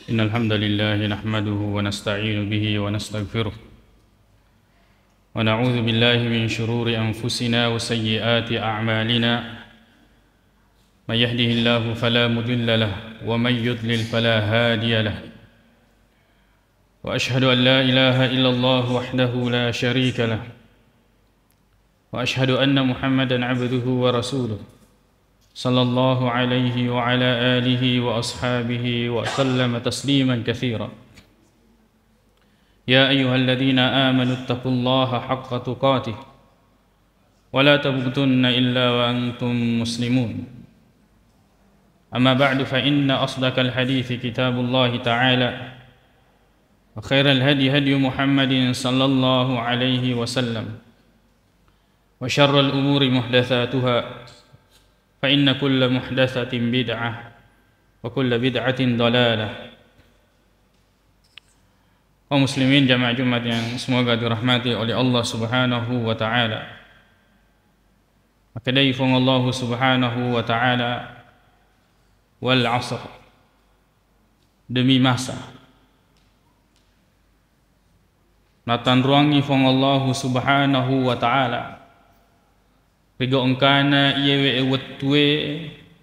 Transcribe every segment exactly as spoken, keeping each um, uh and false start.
إن الحمد لله نحمده ونستعين به ونستغفره، ونعوذ بالله من شرور أنفسنا وسيئات أعمالنا. من يهده الله فلا مضل له، ومن يضلل فلا هادي له. وأشهد أن لا إله إلا الله وحده لا شريك له، وأشهد أن محمدا عبده ورسوله، صلى الله عليه وعلى آله وأصحابه وسلم تسليما كثيرا. يا أيها الذين آمنوا اتقوا الله حق تقاته ولا تموتن إلا وأنتم مسلمون. أما بعد، فإن أصدق الحديث كتاب الله تعالى، وخير الهدي هدي محمد صلى الله عليه وسلم، وشر الأمور محدثاتها، فإن كل محدثة بدعة، وكل بدعة ضلالة. Kaum muslimin jamaah Jumat yang semoga dirahmati oleh Allah Subhanahu wa Ta'ala. Makkedai Fuang Allah Subhanahu wa Ta'ala, "Wal asr." Demi masa. Natanruangngi Fuang Allah Subhanahu wa Ta'ala. Riga engkana iyewe wettue,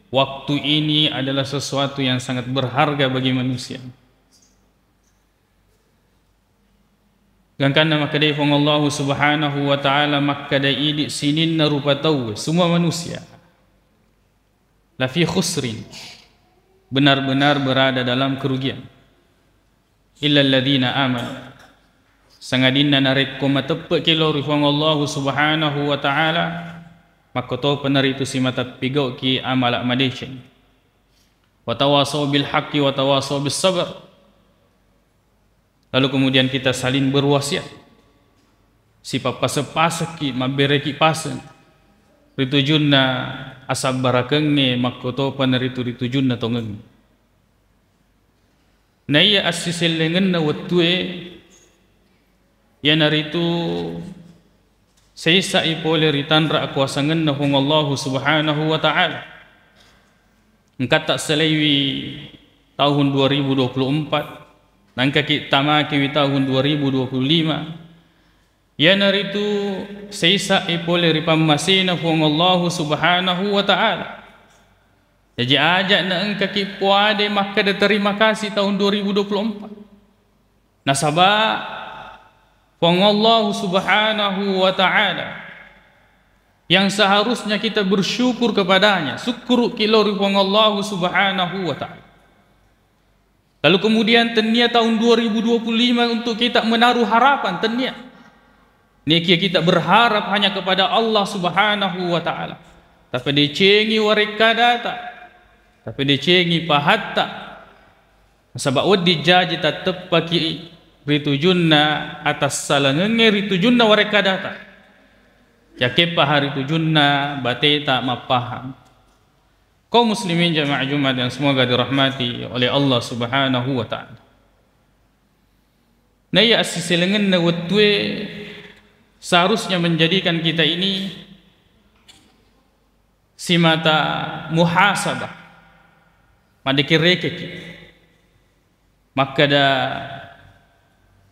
waktu ini adalah sesuatu yang sangat berharga bagi manusia. Gangkanna makkedai Fuang Allahu Subhanahu wa Ta'ala, makkeda idi sininna rupa tauwe, semua manusia, lafi khusrin, benar-benar berada dalam kerugian. Illalladzina amanu, sangadinna narekko mateppe'ki lao ri Fuang Allahu Subhanahu wa Ta'ala, makkotopa naritu simata pigau'ki amala madeceng. Watawasau bil haqqi watawasau bis sabar. Lalu kemudian kita saling berwasiat. Sipappaseng-pasengki, mabbereki paseng. Ritujunna asabbarakengnge makkotopa naritu ritujunna tongengnge. Naiya assisellengenna wettue, iyanaritu seisa'i pole ri tanra akuasangenna Fuang Allahu Subhanahu wa Ta'ala. Engkatta selaiwi tahun dua ribu dua puluh empat, naengkaki tamakiwi tahun dua ribu dua puluh lima, iyanaritu seisa'i pole ri pammasena Fuang Allahu Subhanahu wa Ta'ala. Jaji aja naengkaki puade makkeda terima kasih tahun dua ribu dua puluh empat. Nasaba Fuang Allahu Subhanahu wa Ta'ala yang seharusnya kita bersyukur kepadanya, sukkuruki lao ri Fuang Allahu Subhanahu wa Ta'ala. Lalu kemudian tennia tahun dua ribu dua puluh lima untuk kita menaruh harapan, tennia. Nekia kita berharap hanya kepada Allah Subhanahu wa Ta'ala. Tapadecengi warekkadata, tapadecengi pahatta. Nasaba wedding jaji tatteppaki ritujunna atassalangengnge ritujunna warekkadata. Yakeppaha ritujunna bateta mappahang. Kaum muslimin jamaah Jumat yang semoga dirahmati oleh Allah Subhanahu wa Ta'ala. Naiya assiselengenna wettue seharusnya menjadikan kita ini simata muhasabah, madekeng-rekeki. Makkeda,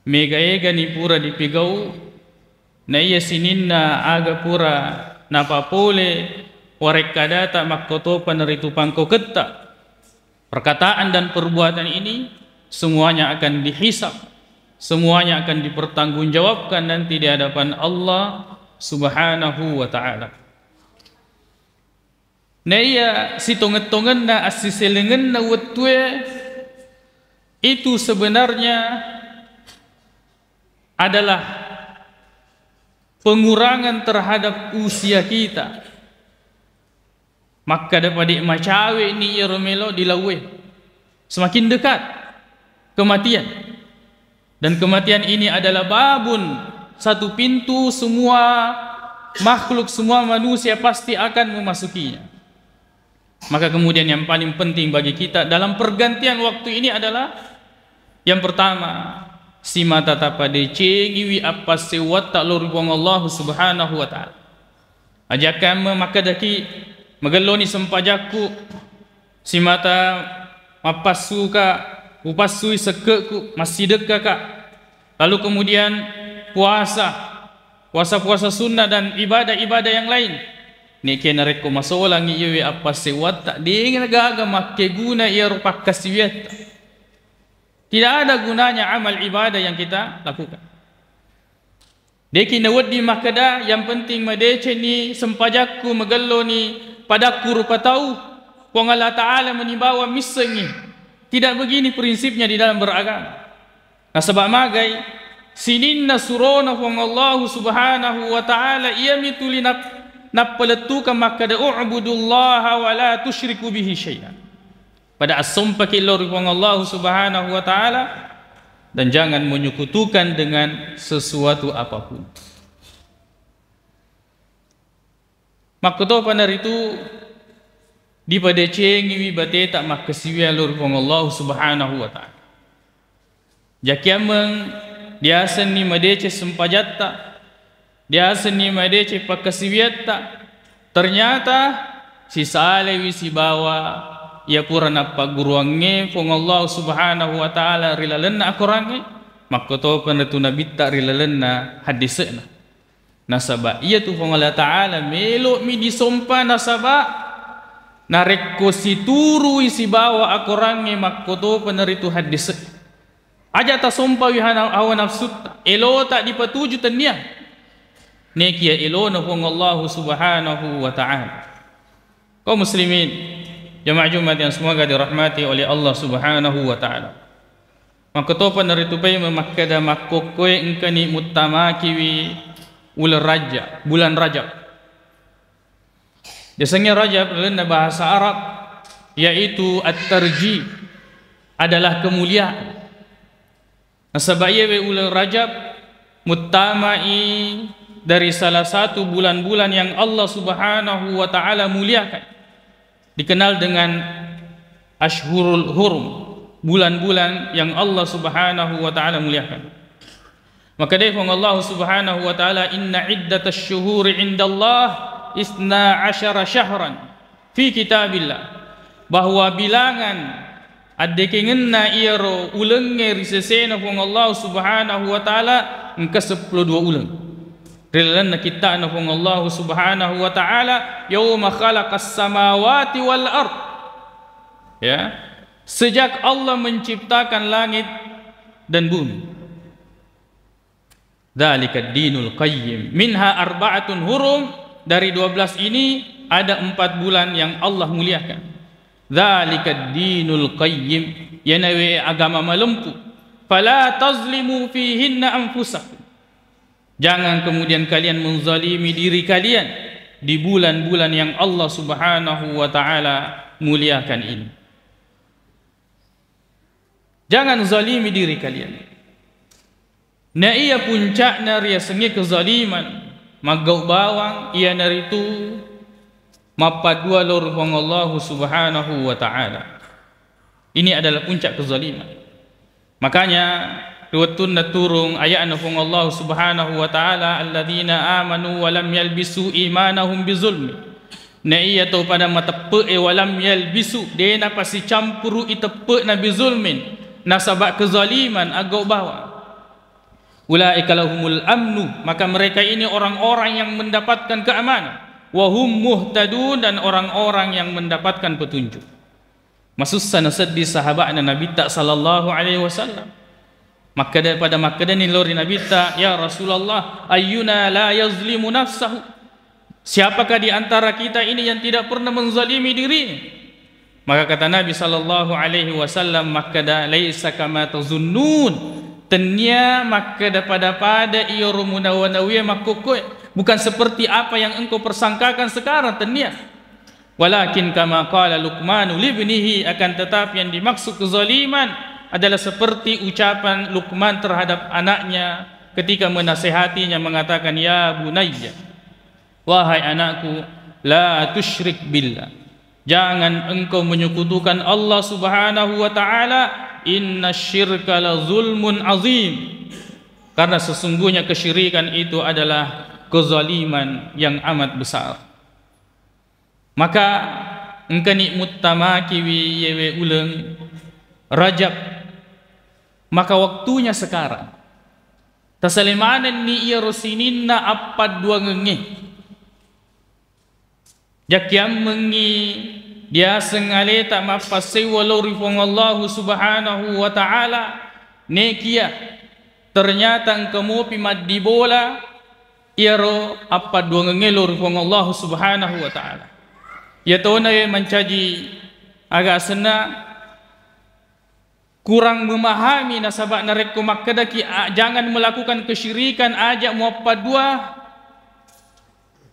mega-egani pura dipigau, naiya sininna aga pura napapole warekkadata makkotopa naritu pangkauketta. Perkataan dan perbuatan ini semuanya akan dihisab, semuanya akan dipertanggungjawabkan nanti di hadapan Allah Subhanahu wa Ta'ala. Naiya sitongeng-tongenna assiselengenna wettue itu sebenarnya adalah pengurangan terhadap usia kita. Makkeda pade macawe ni iyaro melo dilauwe. Semakin dekat kematian. Dan kematian ini adalah babun, satu pintu semua makhluk, semua manusia pasti akan memasukinya. Maka kemudian yang paling penting bagi kita dalam pergantian waktu ini adalah yang pertama, simata tapadecengiwi appassewwatta lao ri Puang Allah Subhanahu wa Ta'ala. Ajakkamma makkedaki, magelloni sempajakku, simata mappassuka upassui sekke'ku, massidekkaka, lalu kemudian puasa, puasa-puasa sunnah dan ibadah-ibadah yang lain. Nekia narekko masolangngi iyewe appassewwatta, de'na gaga makkeguna iyaro pakkasiwiatta. Tidak ada gunanya amal ibadah yang kita lakukan. De'ki nawedding makkeda, yang penting madecenni sempajakku, magelloni padakku rupa tau, Puang Allah Ta'ala meni bawang missengngi. Tidak begini prinsipnya di dalam beragama. Nasaba magai, sininna surona Puang Allahu Subhanahu wa Ta'ala, iyami tuli nap-, nappalettukang makkeda, "U'budullaha wa la tusyriku bihi syai'a." Pada assompaki lao ri Puang Allahu Subhanahu wa Ta'ala dan jangan menyekutukan dengan sesuatu apapun. Makkutopa naritu dipadecengiwi bateta makkasiwiang lao ri Puang Allahu Subhanahu wa Ta'ala. Jakiammeng diasenni madeceng sempajatta, diasenni madeceng pakkasiwiatta, ternyata sisalewi sibawa iya pura nappagguruangnge Puang Allahu Subhanahu wa Ta'ala ri lalenna akorangnge, makkutopa naritu nabitta ri lalenna haddise'na. Nasaba iyatu Puang Allah Ta'ala melo'mi disompa, nasaba narekko siturui sibawa akorangnge makkutopa naritu haddise. Aja tasompawi hana-, hawa nafsutta, elota dipatuju tennia. Nekia elona Puang Allahu Subhanahu wa Ta'ala. Kaum muslimin, jamaah Jumat yang semoga dirahmati oleh Allah Subhanahu wa Ta'ala. Makkutopa naritu paimeng makkeda makkokkoe engkani muttamakiwi uleng Rajab, bulan Rajab. Biasanya Rajab lalenna bahasa Arab yaitu at-tarji, adalah kemuliaan. Nasaba iyawe uleng Rajab muttamai dari salah satu bulan-bulan yang Allah Subhanahu wa Ta'ala muliakan. Dikenal dengan Ashhurul Hurum, bulan-bulan yang Allah Subhanahu wa Ta'ala muliakan. Makkedai Puang Allah Subhanahu wa Ta'ala, "Inna iddatasy syuhuri 'indallah isna asyara syahran fi kitabillah," bahwa bilangan addekengenna iyaro ulengnge ri sesena Puang Allah Subhanahu wa Ta'ala engka seppulo dua uleng. Ri lalenna kitta'na Puang Allahu Subhanahu wa Ta'ala, "Yauma khalaqas samawati wal ard." Ya. Sejak Allah menciptakan langit dan bumi. Dzalikad dinul qayyim. Minha arba'atun hurum, dari dua belas ini ada empat bulan yang Allah muliakan. Dzalikad dinul qayyim, iyanawe agama malempu. Fala tazlimu fihinna anfusakum. Jangan kemudian kalian menzalimi diri kalian di bulan-bulan yang Allah Subhanahu wa Ta'ala muliakan ini. Jangan zalimi diri kalian. Na iya puncakna riasengnge kezaliman, maggau bawang, iyanaritu mappaddua lao ri Puang Allahu Subhanahu wa Ta'ala. Ini adalah puncak kezaliman. Makanya, ri wettunna turung aya'na Puang Allah Subhanahu wa Ta'ala, "Alladzina amanu wa lam yalbisu imanahum bizulmi." Na iya tau pada mateppe'e, "wa lam yalbisu," de napasicampuru'i teppe'na, "bizulmin," nasaba kezaliman, aggau bawang. "Ulaika lahumul amnu," maka mereka ini orang-orang yang mendapatkan keamanan. "Wa hum muhtadun," dan orang-orang yang mendapatkan petunjuk. Masussa nasedding sahaba'na Nabitta sallallahu alaihi wasallam. Makkeda, pada makkedani lao ri Nabitta, "Ya Rasulullah, ayyuna la yazlimu nafsahu?" Siapakah di antara kita ini yang tidak pernah menzalimi dirinya? Maka kata Nabi sallallahu alaihi wasallam makkeda, "Laisa kama tazunnun." Tennia makkeda pada-pada iyaro munawa-nawie makkokkoe. Bukan seperti apa yang engkau persangkakan sekarang, tennia. Walakin kama qala Luqmanu libnihi, akan tetapi yang dimaksud kezaliman adalah seperti ucapan Luqman terhadap anaknya ketika menasehatinya mengatakan, "Ya bunayya, wahai anakku, la tusyrik billah, jangan engkau menyekutukan Allah Subhanahu wa Ta'ala, inna syirka la zulmun azim, karena sesungguhnya kesyirikan itu adalah kezaliman yang amat besar." Maka engkani muttamakiwi yewe uleng Rajab Maka waktunya sekarang. Tasalemanenni iyaro sininna appadduangengnge. Jakkiammengngi diaseng aleta mappassewwa lao ri Puang Allahu Subhanahu wa Ta'ala, nekia ternyata engka mopi maddibola iyaro appadduangengnge lao ri Puang Allahu Subhanahu wa Ta'ala. Iyatona mancaji aga asenna kurang memahami, nasaba narekko makkedaki, "A-, jangan melakukan kesyirikan, aja muappaddua,"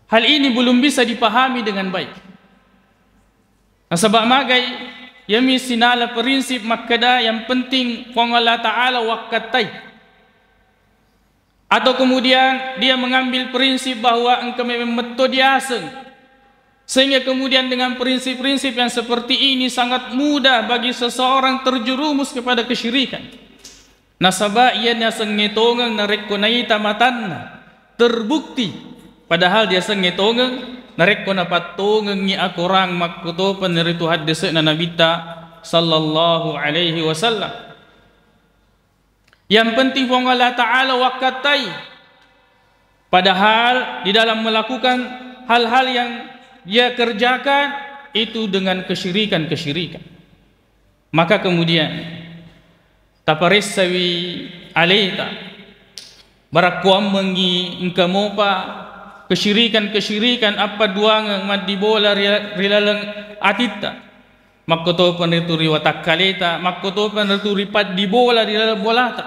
hal ini belum bisa dipahami dengan baik. Nasaba magai, yami sinala prinsip makkeda yang penting Puang Allah Ta'ala wakkattai. Atau kemudian dia mengambil prinsip bahwa engka memang metto diaseng. Sehingga kemudian dengan prinsip-prinsip yang seperti ini sangat mudah bagi seseorang terjerumus kepada kesyirikan. Nasaba iya nasengnge tongeng narekko naita matanna, terbukti. Padahal diasengnge tongeng narekko napattongengngi akorang makkutopa naritu haddese'na Nabitta sallallahu alaihi wasallam. Yang penting Puang Allah Ta'ala wakkattai. Padahal di dalam melakukan hal-hal yang dia kerjakan itu dengan kesyirikan-kesyirikan. Maka kemudian taparessawi aleta, barakkuammengngi engka mopa kesyirikan-kesyirikan appaduangeng maddibola ri, ri laleng atitta. Makkotopa ritu ri watakkaleta, makkotopa ritu ri paddibola ri laleng bolata.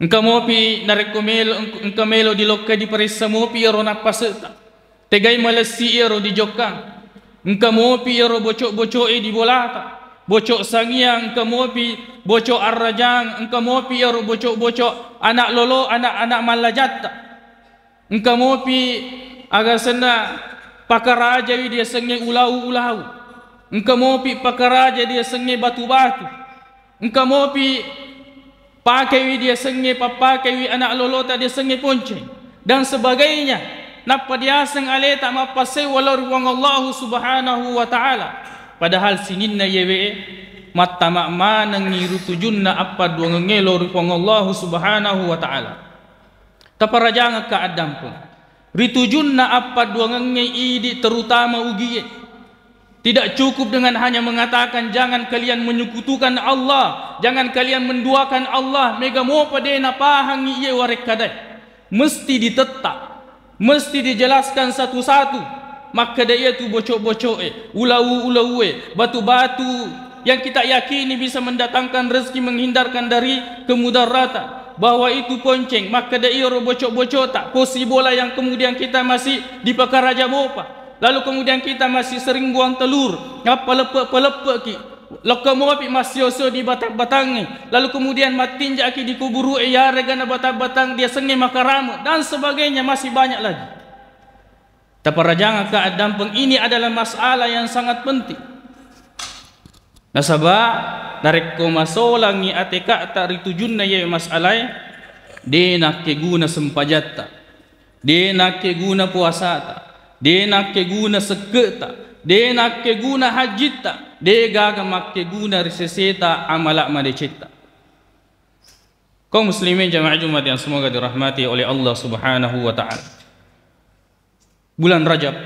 Engka mopi narekko melo, engka melo dilokka diparessa mopi iyaro nappase'ta. Tegai malessi iyaro dijokkang. Engka mopi iyaro bocok-boco'e di bolata. Bocok sangiang, engka mopi bocok arrajang, engka mopi iyaro bocok-bocok anak lolo, anak-anak mallajatta. Engka mopi aga senna pakarajawi diasengnge ulau-ulau. Engka mopi pakaraja diasengnge batu-batu. Engka mopi pakewi diasengnge, pappakewi anak lolota diasengnge ponceng, dan sebagainya. Nappa diaseng aleta mappasewa lao ri Puang Allahu Subhanahu wa Ta'ala. Padahal sininna yewe mattama manengngi rutujunna appaduangengnge lao ri Puang Allahu Subhanahu wa Ta'ala. Taparajangekka addampeng ri tujunna appadduangengnge idi, terutama ugie. Tidak cukup dengan hanya mengatakan, "Jangan kalian menyekutukan Allah, jangan kalian menduakan Allah," mega mopa de napahangngi iye warekkadae. Mesti ditetta, mesti dijelaskan satu-satu. Makkeda iyatu bocok-bocoke, ulau-ulaue, batu-batu yang kita yakini bisa mendatangkan rezeki, menghindarkan dari kemudaratan, bahwa itu ponceng, makkeda iyaro bocok-bocota, posi bola yang kemudian kita masih dipakaraja mopa, lalu kemudian kita masih sering buang telur, nappa leppe-, peleppeki, lokka mopi massio-sio di batang-batangnge, lalu kemudian mattinjaki di kuburu'e yarega na batang-batang diasengnge makarame, dan sebagainya, masih banyak lagi. Taparajangekka addampeng, ini adalah masalah yang sangat penting. Nasaba narekko masolangngi ateka'ta ri tujunna iye masalae, de nakkeguna sempajatta, de nakkeguna puasata, de nakkeguna sekke'ta, de nakkeguna hajjitta, de gaga makkeguna ri seseta amala madecetta. Kaum muslimin jamaah Jumat yang semoga dirahmati oleh Allah Subhanahu wa Ta'ala. Bulan Rajab,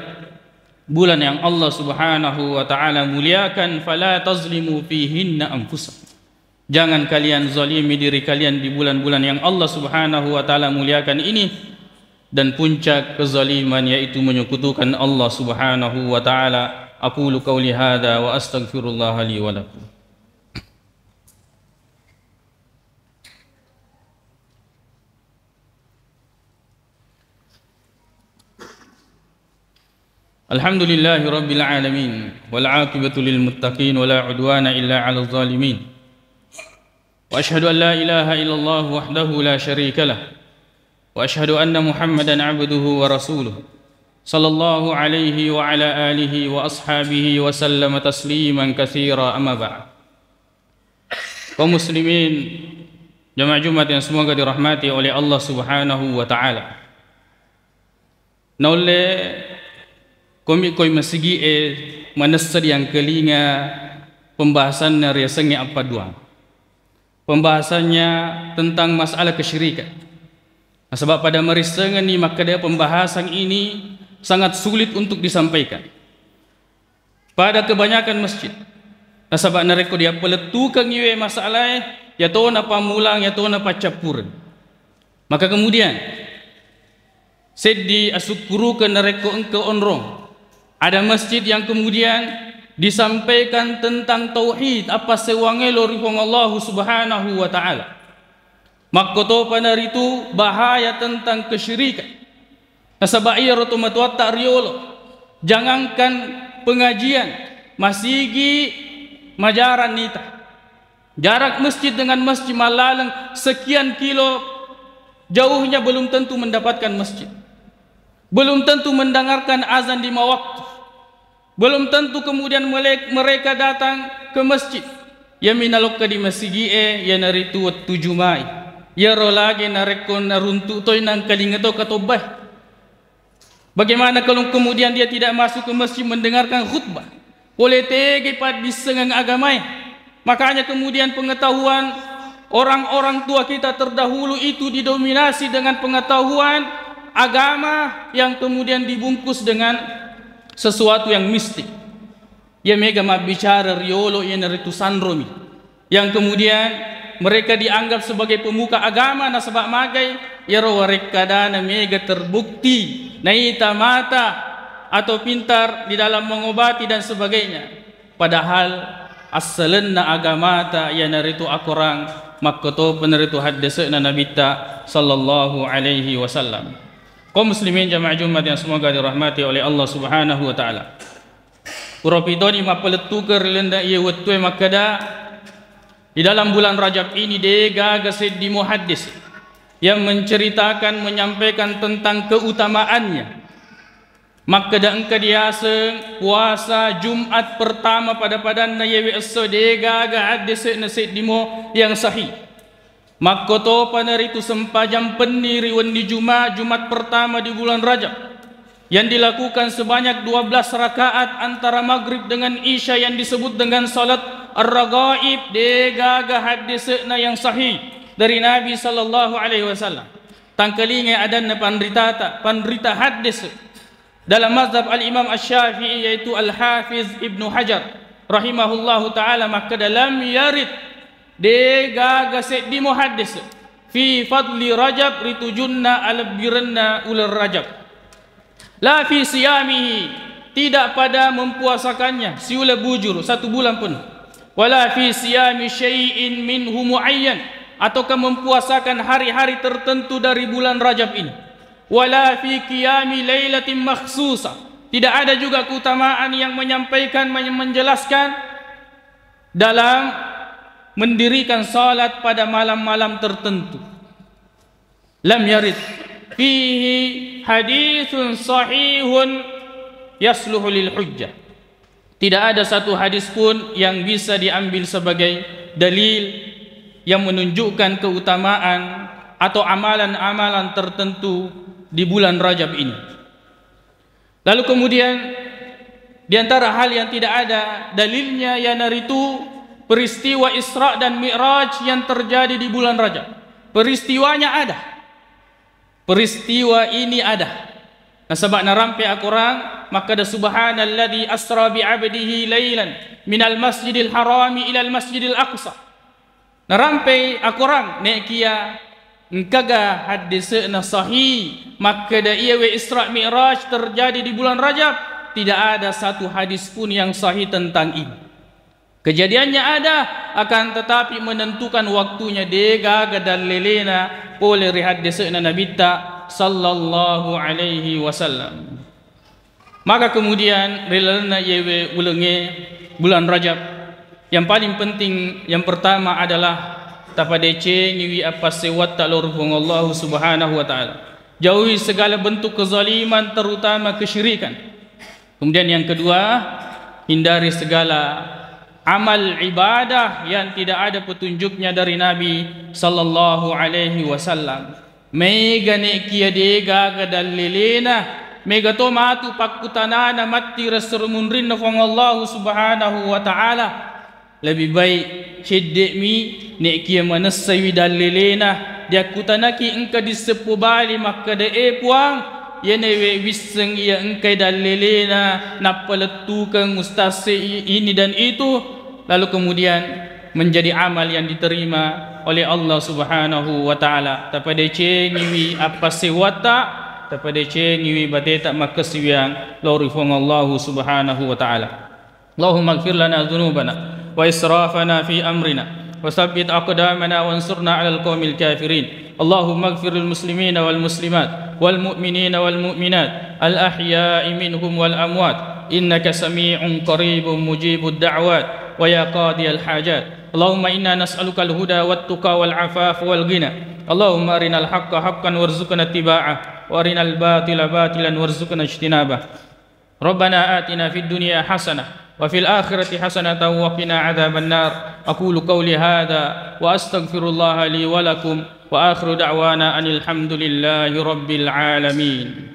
bulan yang Allah Subhanahu wa Ta'ala muliakan, "Fala tazlimu fihinna anfusakum." Jangan kalian zalimi diri kalian di bulan-bulan yang Allah Subhanahu wa Ta'ala muliakan ini, dan puncak kezaliman yaitu menyekutukan Allah Subhanahu wa Ta'ala. Aqulu qauli hadza wa astaghfirullaha li wa lakum. Alhamdulillahi rabbil alamin, wal aqibatu lil muttaqin, wa la udwana illa 'alal zalimin. Wa asyhadu an la ilaha illallah wahdahu la syarika lah. Wa asyhadu anna Muhammadan 'abduhu wa rasuluh. Sallallahu alaihi wa ala alihi wa ashabihi wa sallama tasliman katsira, amma ba'd. Kaum muslimin, jamaah Jumat yang semoga dirahmati oleh Allah Subhanahu wa Ta'ala. Naulle komi koi masigi'e manessa diangkelinga pembahasanna riasengnge appaduang. pembahasannya tentang masalah kesyirikan. Nasaba pada marissengenni makkeda pembahasan ini sangat sulit untuk disampaikan pada kebanyakan masjid. Nasaba narekko diappalettukengngi we masalae, yatona pammulang, yatona paccappureng. Maka kemudian, seddi asukkurukeng narekko engka onrong ada masjid yang kemudian disampaikan tentang tauhid, appassewwangnge lao ri Puang Allahu Subhanahu wa Ta'ala. Makkotopa naritu bahaya tentang kesyirikan. Nasaba iyaro tomatoatta riolo, jangankan pengajian, masigi majarang nita. Jarak masjid dengan masjid mallaleng sekian kilo jauhnya, belum tentu mendapatkan masjid. Belum tentu mendengarkan azan lima waktu. Belum tentu kemudian mele-, mereka datang ke masjid. Yami nalokka di masigi'e, yanaritu wettu Juma'i. Yaro lagi narekko naruntu toi nangkalinga to katobbae. Bagaimana kalau kemudian dia tidak masuk ke masjid mendengarkan khutbah? Pole tege paddissengeng agamae. Makanya kemudian pengetahuan orang-orang tua kita terdahulu itu didominasi dengan pengetahuan agama yang kemudian dibungkus dengan sesuatu yang mistik. Iya mega mabbicara riolo, iyanaritu sanromi, yang kemudian mereka dianggap sebagai pemuka agama, nasaba magai iyaro warekkadana mega terbukti naita mata atau pintar di dalam mengobati dan sebagainya. Padahal assalenna agamata iyanaritu akorang, makkotopa naritu haddese'na Nabitta sallallahu alaihi wasallam. Kaum muslimin jamaah Jumat yang semoga dirahmati oleh Allah Subhanahu wa Ta'ala. Pura pitoni mappalettukeng ri lalenna iye wettue makkeda, di dalam bulan Rajab ini degaga seddi muhaddis yang menceritakan, menyampaikan tentang keutamaannya. Makkeda engka diaseng puasa Jumat pertama pada-padanna iyewe esso degaga haddese'na seddimo yang sahih. Makkotopa naritu sempajang penni ri wenni Juma-, Jumat pertama di bulan Rajab, yang dilakukan sebanyak dua belas rakaat antara maghrib dengan isya yang disebut dengan salat ar-raghaib, degaga haddese'na yang sahih dari Nabi sallallahu alaihi wasallam. Tangkalingai adanna panritata, panrita haddese' dalam mazhab Al-Imam Asy-Syafi'i, yaitu Al-Hafiz Ibnu Hajar rahimahullahu ta'ala makkeda, "Lam yarid," degaga seddi muhaddis, "fi fadli Rajab," ri tujunna alebbirenna uleng Rajab. "La fi siyamihi," tidak pada mempuasakannya siuleng bujur, satu bulan penuh. "Wala fi siyami syai'in minhu muayyan," ataukah mempuasakan hari-hari tertentu dari bulan Rajab ini. "Wala fi qiyami lailatin makhsusah." Tidak ada juga keutamaan yang menyampaikan, men-, menjelaskan dalam mendirikan salat pada malam-malam tertentu. "Lam yarid fihi haditsun sahihun yasluhu lil hujjah." Tidak ada satu hadis pun yang bisa diambil sebagai dalil yang menunjukkan keutamaan atau amalan-amalan tertentu di bulan Rajab ini. Lalu kemudian, di antara hal yang tidak ada dalilnya, iyanaritu peristiwa Isra dan Mi'raj yang terjadi di bulan Rajab. Peristiwanya ada. Peristiwa ini ada. Nasaba narampe akorang, makkeda, "Subhanalladzi asra bi 'abdihi lailan minal masjidil harami ilal masjidil aqsa." Narampei akorang, ne'kiya engkaga haddese'na sahih makkeda iyawe Isra Mi'raj terjadi di bulan Rajab? Tidak ada satu hadis pun yang sahih tentang ini. Kejadiannya ada, akan tetapi menentukan waktunya degaga dallelena pole ri haddese'na Nabitta sallallahu alaihi wasallam. Maka kemudian, ri lalenna iyewe ulengnge, bulan Rajab, yang paling penting, yang pertama adalah tapadecengiwi appassewwatta lao ri Puang Allahu Subhanahu wa Ta'ala. Jauhi segala bentuk kezaliman, terutama kesyirikan. Kemudian yang kedua, hindari segala amal ibadah yang tidak ada petunjuknya dari Nabi sallallahu alaihi wasallam. Maega ne'kiya degaga dallelena, maega to matu pakkutanana matti ressurung munrinna Puang Allahu Subhanahu wa Ta'ala. Lebih baik cedde'mi ne'kiya manessaiwi dallelena, diakkutanaki engka disseppo bali makkeda, "E Puang, iyanawe wisseng iya engkai dallelena nappalettukeng ustaz se i-, ini dan itu," lalu kemudian menjadi amal yang diterima oleh Allah Subhanahu wa Ta'ala. Tapadecengiwi appassewwatta, tapadecengiwi bateta makkasiwiang lao ri Puang Allahu Subhanahu wa Ta'ala. اللهم اغفر لنا ذنوبنا وإسرافنا في أمرنا وثبت أقدامنا وانصرنا على القوم الكافرين. اللهم اغفر للمسلمين والمسلمات والمؤمنين والمؤمنات الأحياء منهم والأموات إنك سميع قريب مجيب الدعوات ويا قاضي الحاجات. اللهم إنا نسألك الهدى والتقى والعفاف والغنى. اللهم أرنا الحق حقا وارزقنا اتباعه وأرنا الباطل باطلا وارزقنا اجتنابه. ربنا آتنا في الدنيا حسنة وفي الآخرة حسنة وقنا عذاب النار. أقول قولي هذا وأستغفر الله لي ولكم، وآخر دعوانا أن الحمد لله رب العالمين.